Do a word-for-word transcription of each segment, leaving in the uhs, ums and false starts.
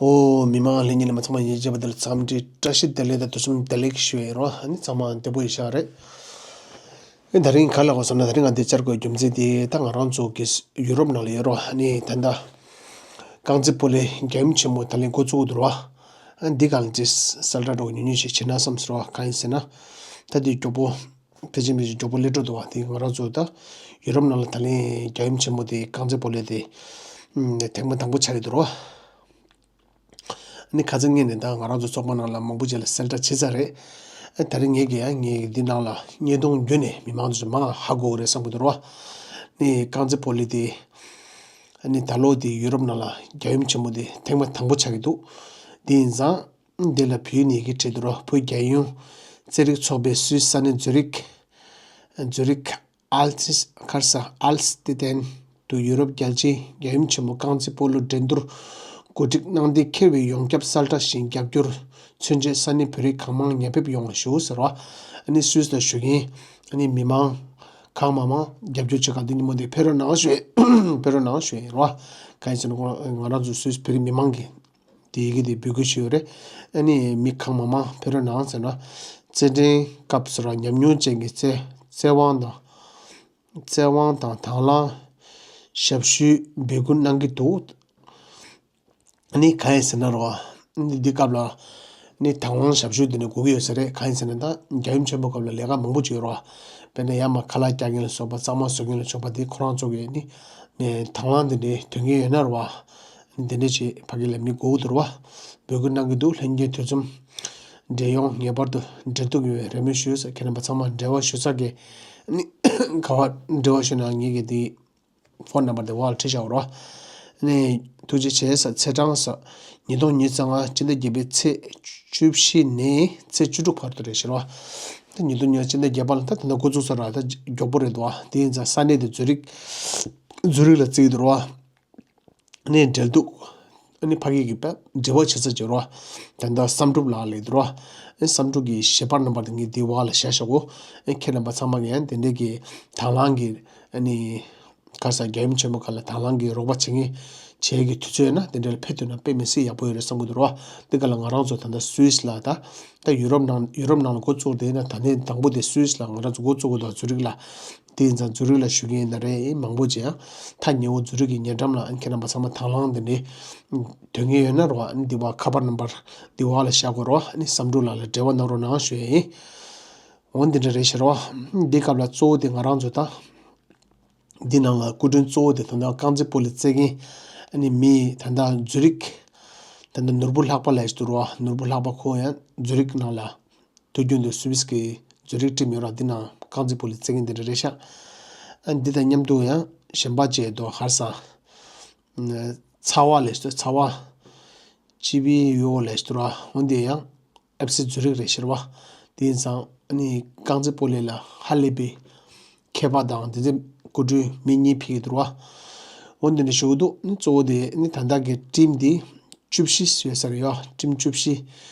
ཨོ། མི་མང་ལྷན་རྒྱས་རྣམས་ཚང་མ་ཡིན་གཅིག་པ་དེ་ལ་འཚམས་འདྲི་བཀྲ་ཤིས་བདེ་ལེགས་དང་དུས་གསུམ་བདེ་ལེགས་ཞུ་ཡས་རོ། ཨ་ནི་ཚང་མ་བདེ་པོ་ཡིན་ཤག་རེད། ཨེ་ད་རིང་ག་ལ་གོ་སོང་ན། ད་རིང་ང་འདི་བཅར་དགོས་རྒྱུ་མཚན་དེ་ད་ང་རང་ཚོ་གི་ཡུ་རོབ་ནང་ལ་ཡོད་རོ། ཨ་ནི་ད་ལྟ་རྐང་རྩེད་སྤོ་ལོའི་རྒྱལ་ཡུམ་ཆེན་མོ་ད་ལན་འགོ་བཙུགས་འདུག་རོ། ཨ་འདི་ག་ལ་ཅིག་གསལ་བསྒྲགས་འདྲ་བོ་ཉུང་ཉུང་ཞིག་བྱེད་ན་བསམ་སོང་རོ། གང་ཡིན་ཟེར་ན། ད་འདི་མགྱོགས་པོ། ཕལ་ཆེར་མི་ཞིག་མགྱོགས་པོ་སླེབས་འགྲོ་འདུག་བ། དེ་ང་རང་ཚོ་ད་ཡུ་རོབ་ནང་ལ་ད་ལན་རྒྱལ་ཡུམ་ཆེན་མོ་དེ་རྐང་རྩེད་སྤོ་ལོ་དེ་ཨམ་ཐེངས་མ་དང་པོ་ཆགས་ཀྱི་འདུག་རོ། ཨ་ནི་ཁ་སང་ངས་ནས་ད་ང་རང་ཚོ་ཚོགས་པ་ནང་ལ་མང་པོ་ཅིག་ལ་གསལ་བསྒྲགས་བྱས་ཚར་རེད། ཨ་ད་རིང་ངས་ཀྱིས་ཡང་ངས་འདི་ནང་ལ་བརྙན་ཐུང་བརྒྱུད་ནས་མི་མང་ཚོ་མང་ཧ་གོ་གི་རེད་བསམ་གྱི་འདུག་རོ། ཨ་ནི་རྐང་རྩེད་སྤོ་ལོ་དེ་ཨ་ནི་ད་ལོ་དེ་ཡུ་རོབ་ནང་ལ་རྒྱལ་ཡུམ་ཆེན་མོ་དེ་ཐེངས་མ་དང་པོ་ཆགས་ཀྱི་འདུག་དེ་ཡིན་ཙང་། འདི་ལ་བོད་ཡིག་ནས་ཡི་གེ་བྲིས་འདུག་རོ། བོད་རྒྱལ་ཡོངས་རྩེད་རིགས་ཚོགས་པས་སུད་སི་ས་གནས་ཛུ་རིག་ཛུ་རིག་ཨལ་ཚིས་ཁར་ས་ཨལ་སི་ཏི་ཏན་དུ་ཡུ་རོབ་རྒྱལ་སྤྱིའི་རྒྱལ་ཡུམ་ཆེན་མོ་རྐང་རྩེད་སྤོ་ལོ་འགྲན་བསྡུར་གོ་སྒྲིག་གནང་སྟེ། འཁེལ་བའི་ཡོངས་ཁྱབ་གསལ་བསྒྲགས་བཞིན་རྒྱབ་སྐྱོར་མཚོན་ཆེད་ས་གནས་བོད་རིགས་གང་མང་ཉེ་འབེབས་ཡོང་བ་ཞུ་ཟེར་བ། ཨ་ནི་སུད་སི་ལ་བཞུགས་མཁན་ཨ་ནི་མི་མང་གང་མང་མང་རྒྱབ་སྐྱོར་བྱེད་ག་འདི་ཉིན་མོ་འདི་ཕེབས་རོགས་གནང་ཞུ་ཡས། ཕེབས་རོགས་གནང་ཞུ་ཡས་རོ། གང་ཡིན་ཟེར་ན་ང་རང་ཚོ་སུད་སི་བོད་རིགས་མི་མང་གི་དེ་ཡི་གེ་དེ་འབོད་སྐུལ་ཞུས་ཡོད་རེད། ཨ་ནི་མི་གང་མང་མང་ཕེབས་རོགས་གནང་ཟེར་ན། རྩེད་འགྲན་སྐབས་སུ་ར་ཉམས་མྱོང་ཅན་གྱི་རྩེད་རྩེད་དབང་དང་། རྩེད་དབང་དང་དང་བླངས་ཞབས་ཞུའི་འབོད་སྐུལ་གནང་གི་འདུག་ཨ་ནི་གང་ཡིན་ཟེར་ན་རོ། ཨ་ནི་འདི་སྐབས་ལ་ནི་དང་བླངས་ཞབས་ཞུ་འདི་ནི་དགོས་ཀྱི་ཡོད་ས་རེད། གང་ཡིན་ཟེར་ན་ད་རྒྱལ་ཡུམ་ཆེན་མོ་སྐབས་ལ་ལས་ཀ་མང་པོ་བྱས་ཡོད་རོ། དཔེར་ན་ཡར་མར་ཁ་ལག་རྒྱག་མཁན་ལ་སོགས་པ། གཙང་མ་བཟོ་མཁན་ལ་སོགས་པ་དེ་ཁོ་རང་ཚོ་གི་ནི་ནས་དང་བླངས་འདི་འདྲའི་དོན་གཉེར་ཡོད་ན་རོ། འདི་འདྲ་ཅིག་ཕ་གི་ལ་མི་དགོས་ཀྱི་འདུག་རོ། འབོད་སྐུལ་གནང་གི་འདུག་ལྷན་རྒྱས་དུས་མཚམས་འབྲེལ་ཡོང་ངེས་པར་དུ་འབྲེལ་གཏུག་ཡོང་བའི་རེ་སྨོན་ཞུ་ས། ཁྱེད་རྣམ་པ་ཚང་མ་འབྲེལ་བ་ཞུ་ས་གི་ནི་ག་བ་འབྲེལ་བ་ཞུ་ན་ངེད་ཀྱི་དེ་ཕོན་ནམ་བར་དེ་བར་ལ་བྲིས་བཞག་རོ། ནས་ཐུགས་རྗེ་ཆེ་ས། ཚེས་གྲངས་ས། ཉིས་སྟོང་ཉི་ཤུ་རྩ་ལྔ་སྤྱི་ཟླ་བརྒྱད་པའི་ཚེས་བཅུ་བཞི་ནས་ཚེས་བཅུ་དྲུག་བར་དུ་རེད་ཤག་རོ། ད་ཉིས་སྟོང་ཉི་ཤུ་རྩ་ལྔ་སྤྱི་ཟླ་བརྒྱད་པ་ལ་ད་ད་ལྟ་འགོ་བཙུགས་ས་ར། ད་མགྱོགས་པོ་རེད་འདུག་ཨ་དེ་ཡིན་ཙང་ས་གནས་དེ་ཛུ་རིག་ཛུ་རིག་ལ་བརྩི་གི་འདུག་རོ། ནས་འབྲེལ་གཏུག་ཨ་ནི་ཕ་གི་གི་པ་འབྲེལ་བ་བྱེད་ས་བྱེད་རོ། ད་ལྟ་བསམ་གྲུབ་ལགས་ལས་འདུག་རོ། ཨ་བསམ་གྲུབ་ཀྱི་ཞལ་པར་ནམ་བར་དེ་ངས་དེའི་བར་ལ་བཞག་བཞག་གོ། ཨ་ཁྱེད་རྣམ་པ་ཚང་མ་གི་ཡང་དེ་འདྲས་ཀྱི་དང་བླངས་ཀྱི་ཨ་ནི་ག་ས་རྒྱལ་ཡུམ་ཆེན་མོ་ཁ་ལ་དང་བླངས་ཀྱི་རོགས་པ་བྱེད་མཁན་བྱེད་ཀྱི་དུས་ཚོད་ཡོད་ན་དེ་འདྲ་ལ་ཕེབས་ཐུབ་ན་དཔེ་མི་སྲིད་ཡག་པོ་ཡོད་རེད་བསམ་གྱི་འདུག་རོ། དེ་ག་ལ་ང་རང་ཚོ་ད་ལྟ་སུད་སི་ལ་ད་ད་ཡུ་རོབ་ནང་ཡུ་རོབ་ནང་ལ་འགོ་བཙུགས་དེ་ན་ད་ནས་དང་པོ་དེ་སུད་སི་ལ་ང་རང་ཚོ་འགོ་བཙུགས་དགོས་འདུག་ཛུ་རིག་ལ། དེ་ཡིན་ཙང་ཛུ་རིག་ལ་བཞུགས་མཁན་ཡིན་ན་རེད། མང་པོ་ཅིག་ཡང་ཐག་ཉེ་བོ་ཛུ་རིག་གི་ཉེ་འགྲམ་ལ་ཨ་ནི་ཁྱེད་རྣམ་པ་ཚང་མ་དང་བླངས་འདི་འདྲའི་དོན་གཉེར་ཡོད་ན་རོ། ཨ་ནི་འདི་བ་ཁ་པར་ནམ་བར་འདི་བ་ལ་བཞག་དགོས་རོ། ཨ་ནི་བསམ་གྲུབ་ལགས་ལ་འབྲེལ་བ་གནང་རོགས་གནང་ཞུ་ཡ་ཡིན། འོ་འདི་འདྲ་རེད་ཤག་རོ། འདི་སྐབས་ལ་གཙོ་བོ་དེ་ང་རང་ཚོ་ད་འདི་ནང་ལ་སྐུ་མགྲོན་གཙོ་བོ་དེ་ད་ལྟ་རྐང་རྩེད་སྤོ་ལོ་རྩེད་མཁན་ཨ་ནི་མི་ད་ལྟ་ཛུ་རིག་ད་ལྟ་ནོར་བུ་ལྷག་པ་ལགས་ཤིག་འདུག་རོ། ནོར་བུ་ལྷག་པ་ཁོ་ཡང་ཛུ་རིག་ནང་ལ། དུས་རྒྱུན་དུ་སུད་སི་གི་ཛུ་རིག་ཊིམ་ཡོད་ར། འདི་ནང་རྐང་རྩེད་སྤོ་ལོ་རྩེད་མཁན་འདི་འདྲ་རེད་ཤག་ཨ་འདི་དང་མཉམ་དུ་ཡང་གཞན་པ་བཅས་དོ་ཧར་སང་ཚ་བ་ལས་སུ་ཚ་བ་ཅི་བི་ཡོ་ལས་སུ་ར། འོན་ཏེ་ཡང་ཨེབ་སི་ཛུ་རིག་རེད་ཤག་ར་བ། དེ་ཡིན་ཙང་ཨ་ནི་རྐང་རྩེད་སྤོ་ལོ་ལ་ཧ་ལས་པའི་མཁས་པ་དང་དེ་ཚོ་སྐུ་མགྲོན་མི་གཉིས་ཕེབས་ཀྱི་འདུག་ར་བ། འོན་ཏེ་འདི་ཞུ་གི་འདུག་ཨ་ནི་གཙོ་བོ་དེ་ཨ་ནི་ད་ལྟ་གི་ཊིམ་འདི་བཅུ་བཞི་ཡོད་ས་རེད་ཡ། ཊིམ་བཅུ་བཞི།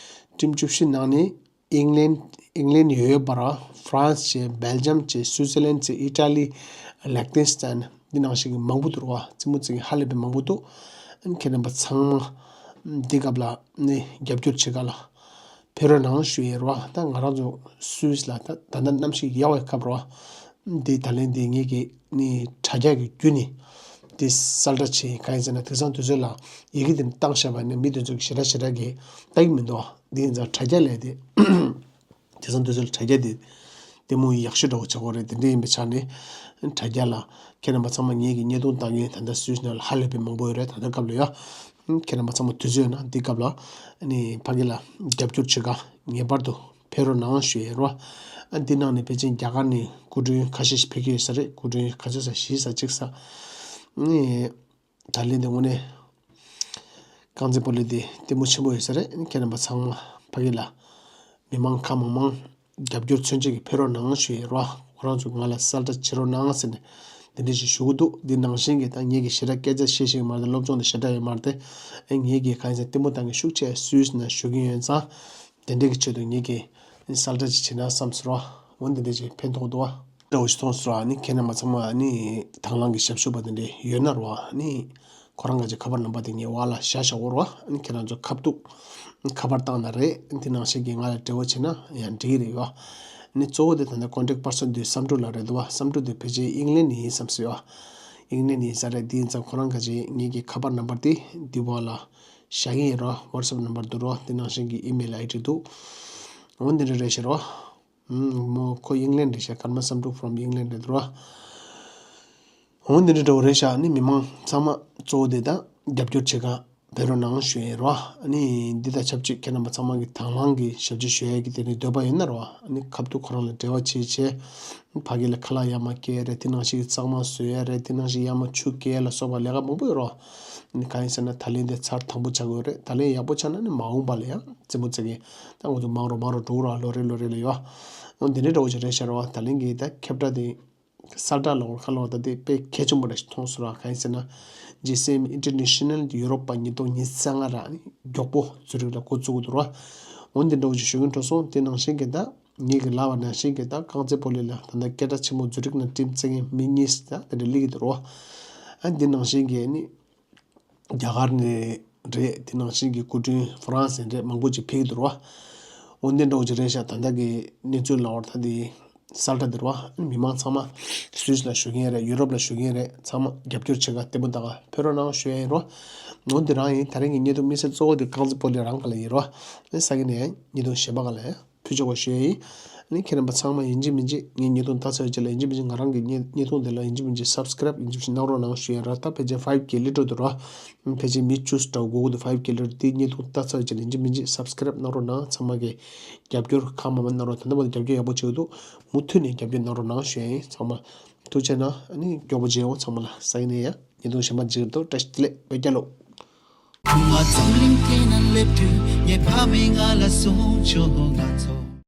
ཊིམ་བཅུ་བཞི་ནང་ནས། ཨིང་ལན། ཨིང་ལན་ཡོད་ཡོད་པ་ར། ཧྥ་རན་སི་བྱས། སྦེལ་ཇམ་བྱས། སུའི་ཙི་ལན་བྱས། ཨི་ཊ་ལི། ལེག་ཏེན་སི་ཏན། འདི་ནང་བཞིན་གྱི་མང་པོ་འདུག་ར་བ། རྩེད་མོ་རྩེ་མཁན་ཧ་ལས་པའི་མང་པོ་འདུག་ཨ་ནི་ཁྱེད་རྣམ་པ་ཚང་མ་འདི་སྐབས་ལ་ནི་རྒྱབ་སྐྱོར་བྱེད་ག་ལ་ཕེབས་རོགས་གནང་ཞུ་ཡས་ར་བ། ད་ང་རང་ཚོ་སུད་སི་ལ་ད་ད་ལྟ་གནམ་གཤིས་ཡག་པའི་སྐབས་ར་བ། འདི་ད་ལན་འདི་ངེད་ཀྱི་ནི་དྲ་རྒྱ་གི་བརྒྱུད་ནས་འདི་གསལ་བསྒྲགས་བྱས། གང་ཡིན་ཟེར་ན་དེང་སང་དུས་ཚོད་ལ་ཡི་གེ་འདི་བཏང་བཞག་པ་ནི་མི་དེ་ཚོ་གི་ཞེ་དྲག་ཞེ་དྲག་གི་ལྟ་གི་མི་འདུག་འདི་ཡིན་ཙང་དྲ་རྒྱ་ལས་དེ། དེང་སང་དུས་ཚོད་ལ་དྲ་རྒྱ་དེ་ལྟད་མོ་ཡག་ཤོས་འདྲ་བོ་ཆགས་ཀྱི་རེད། དེ་འདྲ་ཡིན་པའི་ཆ་ནས་དྲ་རྒྱ་ལ་ཁྱེད་རྣམ་པ་ཚང་མ་ངེད་ཀྱི་བརྙན་ཐུང་ལྟ་མཁན་ད་ལྟ་སུད་སི་ནང་ལ་ཧ་ལས་པའི་མང་པོ་ཡོད་རེད། ད་ལྟ་སྐབས་ལ་ཡ། ཁྱེད་རྣམ་པ་ཚང་མ་དུས་ཚོད་ཡོད་ན་འདི་སྐབས་ལ་ནི་ཕ་གི་ལ་རྒྱབ་སྐྱོར་བྱེད་ག་ངེས་པར་དུ་ཕེབས་རོགས་གནང་ཞུ་ཡས་རོ། ཨ་འདི་ནང་ནས་ཕལ་ཆེར་རྒྱ་གར་ནས་སྐུ་མགྲོན་ཁ་ཤས་ཤིག་ཕེབས་ཀྱི་ཡོད་ས་རེད། སྐུ་མགྲོན་ག་ཚོད་ས་བཞི་ས་གཅིག་ས་ནི། ད་ལན་དེ་དངོས་གནས་རྐང་རྩེད་སྤོ་ལོ་དེ་ལྟད་མོ་ཆེན་པོ་ཡོད་ས་རེད། ཁྱེད་རྣམ་པ་ཚང་མ་ཕ་གི་ལ་མི་མང་ཁག་མང་མང་རྒྱབ་སྐྱོར་མཚོན་བྱེད་ཀྱི་ཕེབས་རོགས་གནང་ཞུ་ཡས་རོ། ཁོ་རང་ཚོ་ང་ལ་གསལ་བསྒྲགས་བྱེད་རོགས་གནང་ཟེར་ནས་དེ་འདྲ་ཞིག་ཞུ་གི་འདུག་འདི་ནང་བཞིན་གྱི་ད་ངེད་ཀྱི་ཞེ་དྲག་སྐད་ཆ་བཤད་ཤེས་ཀྱི་མ་རེད། སློབ་སྦྱོང་དེ་ཞེ་དྲག་ཡོད་མ་རེད་དེ། ངེད་ཀྱི་གང་ཡིན་ཟེར་ལྟད་མོ་ལྟ་མཁན་ཤུགས་ཆེ་སུད་སི་ནང་བཞུགས་ཀྱི་ཡོད་ཙང་དེ་འདྲ་གི་ཆེད་དུ་ངེད་ཀྱི་གསལ་བསྒྲགས་ཅིག་བྱེད་ན་བསམ་སོང་རོ། འོ་འདི་འདྲ་ཅིག་ཕན་ཐོགས་འདུག་བ། འདྲ་བོ་ཞིག་མཐོང་སོང་ར། ཨ་ནི་ཁྱེད་རྣམ་པ་ཚང་མ་ཨ་ནི་དང་བླངས་ཀྱི་ཞབས་ཞུ་བ་དེ་འདྲ་ཡོད་ན་རོ། ཨ་ནི་ ཁོ་རང་ག་ཅིག་ཁ་པར་ནམ་བར་དེ་ངའི་འོག་ལ་བཞག་བཞག་གོ་རོ། ཨ་ནི་ཁྱེད་རང་ཚོ་ཁ་ཐུག་ཁ་པར་བཏང་ན་རེད། དེ་ནང་བཞིན་གྱི་ང་ལ་འབྲེལ་བ་བྱེད་ན་ཡང་འགྲིག་གི་རེད་ཡོ། ཨ་ནི་གཙོ་བོ་དེ་ད་ལྟ་contact person་དེ་བསམ་གྲུབ་ལགས་རེད་འདུག་བ། བསམ་གྲུབ་དེ་ཕལ་ཆེར་ཨིང་ལན་ནས་ཡིན་བསམ་སྲིད་བ། ཨིང་ལན་ནས་ཡིན་ས་རེད། དེ་ཡིན་ཙང་ཁོ་རང་ག་ཅིག་ངེད་ཀྱི་ཁ་པར་ནམ་བར་དེ་འདི་བ་ལ་བཞག་གི་ཡིན་རོ། WhatsApp་ནམ་བར་འདུག་རོ། དེ་ནང་བཞིན་གྱི་email ID་འདུག་འོ་འདི་འདྲ་རེད་ཤག་རོ། ཨུམ། མོ་ཁོ་ཨིང་ལན་རེད་ཤག་ཀརྨ་བསམ་གྲུབ་from England་རེད་འདུག་རོ། འོ་འདི་འདྲ་འདྲ་བོ་རེད་ཤག་ཨ་ནི་མི་མང་ཚང་མ་གཙོ་བོ་དེ་དང་རྒྱབ་སྐྱོར་བྱེད་ག་ཕེབས་རོགས་གནང་ཞུ་ཡ་ཡིན་རོ། ཨ་ནི་འདི་དང་ཆབས་ཅིག་ཁྱེད་རྣམ་པ་ཚང་མ་གི་དང་བླངས་ཀྱི་ཞབས་ཕྱི་ཞུ་ཡ་གི་དེ་ནི་འདོད་པ་ཡོད་ན་རོ། ཨ་ནི་ཁ་ཐུག་ཁོ་རང་ལ་འབྲེལ་བ་བྱེད་བྱེད། ཕ་གི་ལ་ཁ་ལག་ཡར་མར་སྐྱེལ་ཡ་རེད། དེ་ནང་བཞིན་གཙང་མ་བཟོ་ཡ་རེད། དེ་ནང་བཞིན་ཡར་མར་ཆུ་སྐྱེལ་ཡ་ལ་སོགས་པ་ལས་ཀ་མང་པོ་ཡོད་རོ། ཨ་ནི་གང་ཡིན་ཟེར་ན་ད་ལན་དེ་ཚར་དང་པོ་ཆགས་ཀྱི་ཡོད་རེད། ད་ལན་ཡག་པོ་ཆགས་ན་ནི་མ་འོངས་པ་ལ་ཡང་རྩེད་མོ་རྩེ་གི་ད་ང་ཚོ་མང་རུ་མང་རུ་འགྲོ་གི་རོ། ལོ་རེ་ལོ་རེ་ལ་ཡོ། འོ་འདི་འདྲའི་འདྲ་བོ་ཅིག་རེད་ཤག་རོ། ད་ལན་གྱི་ད་ཁྱབ་བསྒྲགས་དེ་གསལ་བསྒྲགས་ལ་འོར་ཁ་ལོ་ད་དེ་དཔེ་གལ་ཆེན་པོ་རེད་ཤག་མཐོང་སོང་ར། གང་ཡིན་ཟེར་ན་ཇི་སི་ཨེམ་ཨིན་ཊར་ནེ་ཤ་ནལ་ཡུ་རོབ་པ་ཉིས་སྟོང་ཉི་ཤུ་རྩ་ལྔ་ར་མགྱོགས་པོ་ཛུ་རིག་ལ་འགོ་བཙུགས་ཀྱི་འདུག་ར། འོ་འདི་འདྲ་བོ་ཅིག་ཞུ་གི་འགྲོ་སོང་། དེ་ནང་བཞིན་གྱི་ད་ངེད་ཀྱི་ལབ་པ་ནང་བཞིན་གྱི་ད་རྐང་རྩེད་སྤོ་ལོ་ལ་ད་ལྟ་སྐད་གྲགས་ཆེན་མོ་ཛུ་རིག་ནང་ཊིམ་རྩེད་མཁན་མི་གཉིས་ད་དེ་འདྲ་སླེབས་ཀྱི་འདུག་ར། ཨ་འདི་ནང་བཞིན་གྱི་ནི། རྒྱ་གར་ནས་རེད། དེ་ནང་བཞིན་གྱི་སྐུ་མགྲོན་ཧྥ་རན་སི་ནས་རེད། མང་པོ་ཅིག་ཕེབས་ཀྱི་འདུག་ར། འོ་འདི་འདྲ་བོ་ཅིག་རེད་ཤག་ད་ལྟ་གི་གནས་ཚུལ་ལ་འོར་ད་དེ་གསལ་བསྒྲགས་འདི་ར་བ། མི་མང་ཚང་མ་སུད་སི་ལ་བཞུགས་མཁན་རེད། ཡུ་རོབ་ལ་བཞུགས་མཁན་རེད། ཚང་མ་རྒྱབ་སྐྱོར་བྱེད་ག་ལྟད་མོ་ལྟ་ག་ཕེབས་རོགས་གནང་ཞུ་ཡ་ཡིན་ར་བ། འོ་འདི་རང་ཡིན། ད་རིང་གི་བརྙན་ཐུང་དམིགས་བསལ་གཙོ་བོ་དེ་རྐང་རྩེད་སྤོ་ལོ་རང་ག་ལ་ཡིན་ར་བ། ཨ་ས་གི་ནས་བརྙན་ཐུང་གཞན་པ་ག་ལ་ཡ། ཕུལ་ཆོག་པ་ཞུ་ཡ་ཡིན། ཨ་ནི་ཁྱེད་རྣམ་པ་ཚང་མ་ཡིན་གཅིག་མིན་གཅིག་ངའི་བརྙན་ཐུང་ལྟ་ཚར་བའི་རྗེས་ལ་ཡིན་གཅིག་མིན་གཅིག་ང་རང་གི་བརྙན་བརྙན་ཐུང་དེ་ལ་ཡིན་གཅིག་མིན་གཅིག་སབ་སི་ཀ་རེབ་ཡིན་གཅིག་མིན་གཅིག་གནང་རོགས་གནང་ཞུ་ཡ་ར། ད་ཕལ་ཆེར་ཕའིབ་ཀེ་ལེ་འགྲོ་འདུག་ར། ཕལ་ཆེར་མི་བཅུ་ཙམ་འགྲོ་གི་འདུག་ཕའིབ་ཀེ་ལེ་འདི་བརྙན་ཐུང་ལྟ་ཚར་བའི་རྗེས་ལ་ཡིན་གཅིག་མིན་གཅིག་སབ་སི་ཀ་རེབ་གནང་རོགས་གནང་། ཚང་མ་གི་རྒྱབ་སྐྱོར་ཁག་མ་མ་གནང་རོགས། ད་ལྟ་བར་དུ་རྒྱབ་སྐྱོར་ཡག་པོ་བྱེད་ཀྱི་འདུག་མུ་མཐུད་ནས་རྒྱབ་སྐྱོར་གནང་རོགས་གནང་ཞུ་ཡ་ཡིན། ཚང་མ་ཐུགས་རྗེ་གནང་། ཨ་ནི་མགྱོགས་པོ་མཇལ་ཡོང་། ཚང་མ་ལ་ས་ཡིན་ནས་ཡ། བརྙན་ཐུང་གཞན་པ་མཇལ་གྱི་འདུག་བཀྲ་ཤིས་བདེ་ལེགས། བོད་རྒྱལ་ལོ། ཁུ་མ་ཙོང་ལིང་ཐེ་ན་སླེབས་དུས་ངའི་ཕ་མས་ང་ལ་གསུངས་བྱུང་། ང་